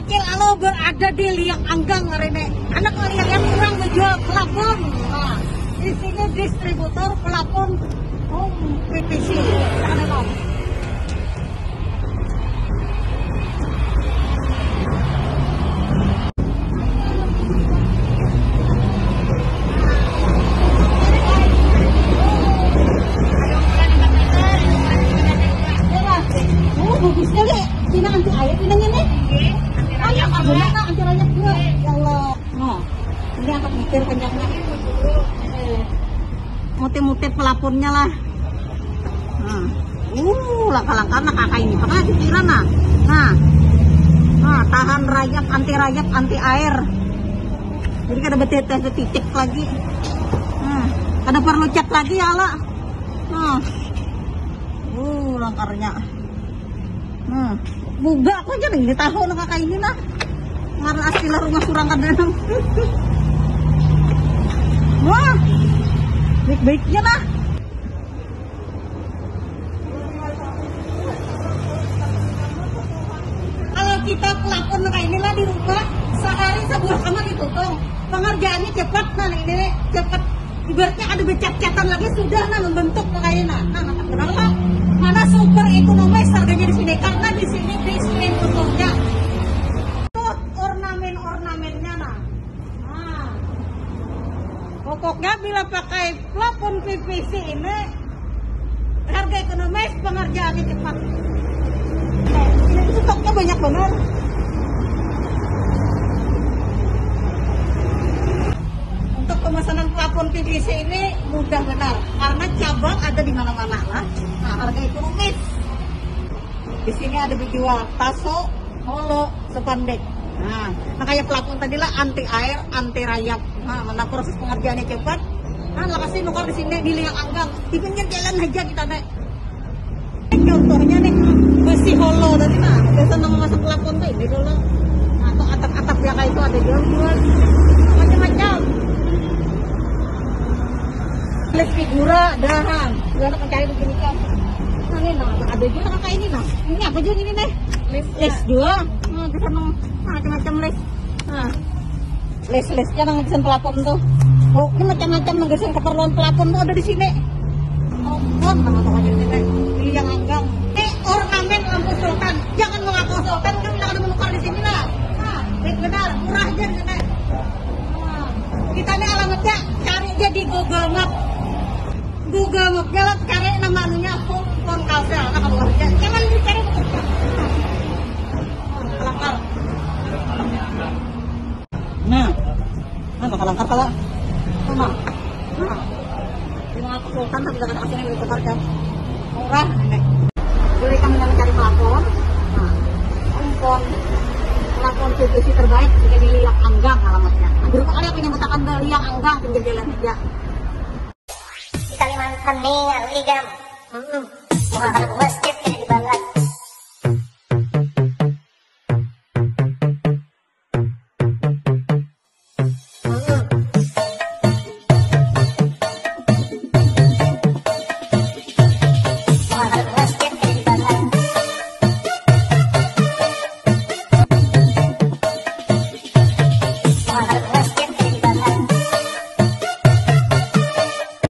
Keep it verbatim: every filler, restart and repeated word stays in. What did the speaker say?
Kil alo berada di Liang Anggang hari ini. Anak lihat yang kurang menjual pelapon. Nah, di sini distributor pelapon home P P C. Sana dong. Oh, bagusnya le. Pina anti air pinanya nih. Anti rayap juga. Ya Allah. Nah, ini angkat mikir kencangnya. Mutip-mutip pelapunnya lah. Nah. Uh, langkah-langkah nah kakak ini. Pernah pikiran nah. Nah. Nah, tahan rayap, anti rayap, anti air. Jadi kada betetes betitik lagi. Nah, kada perlu cat lagi ya, lah. Nah. Uh, langkarnya. Nah, buga aku aja nih, tahu nah kakak ini nah. Karena asli lah rumah surang kada nang. Wah, baik-baiknya lah. Kalau kita pelakon kayak inilah di rumah, sehari sebuah kamar ditutup. Pengerjaannya cepat, nah ini cepat. Ibaratnya ada becat-catan lagi sudah nah membentuk kayaknya. Nah, nah, benar lah. Mana super ekonomis harganya di sini karena di sini basement betonnya. Tuh ornamen-ornamennya nah. Nah. Pokoknya bila pakai plafon P V C ini harga ekonomis, pengerjaannya cepat. Ini stoknya banyak benar. Untuk pemesanan plafon P V C ini mudah benar karena cabang ada di mana-mana lah. Nah, harga ekonomis. Di sini ada dijual taso, holo, spandek. Nah, nah kayak plafon tadi lah anti air, anti rayap. Nah, mana proses pengerjaannya cepat. Nah, lokasi nukar di sini di Liang Anggang, di pinggir jalan aja kita nih. Contohnya nih besi holo tadi nah, biasa nang memasang plafon tuh ini dulu. Nah, atau atap-atap ya kayak itu ada jual-jual macam-macam. Les figura, dah. Gue anak mencari begini kan. Nah, ini nah, ada juga kakak ini nah. Ini apa juga ini nih? Les, les juga. Nah, di sana nah, macam-macam les. Nah, les-lesnya nang gasan pelapon tuh. Oh, ini macam-macam nang gasan keperluan pelapon tuh ada di sini. Oh, nah, pokoknya ini nih. Ini yang anggang. Ini ornamen lampu sultan. Jangan mengaku sultan, kan bilang ada menukar di sini lah. Nah, baik benar, murah aja di sini. Nah, kita ini alamatnya cari aja di Google Map. Google Map-nya lah, cari nama anunya, phone, phone Kalsel, nah kalau aja. Jangan dicari betul. Kelakar. Nah, nah, langkah-langkah kala. Nah, nah. Lima ratus sultan tapi jangan kasih lebih besar kan. Murah ini. Boleh kami mencari pelapor. Nah, ompon. Pelapor P V C terbaik jika di Liang Anggang alamatnya. Nah, berapa kali aku nyebutakan ke Liang Anggang pinggir jalan aja. Di Kalimantan nih, anu igam. Hmm. Muka kada bungas, cip.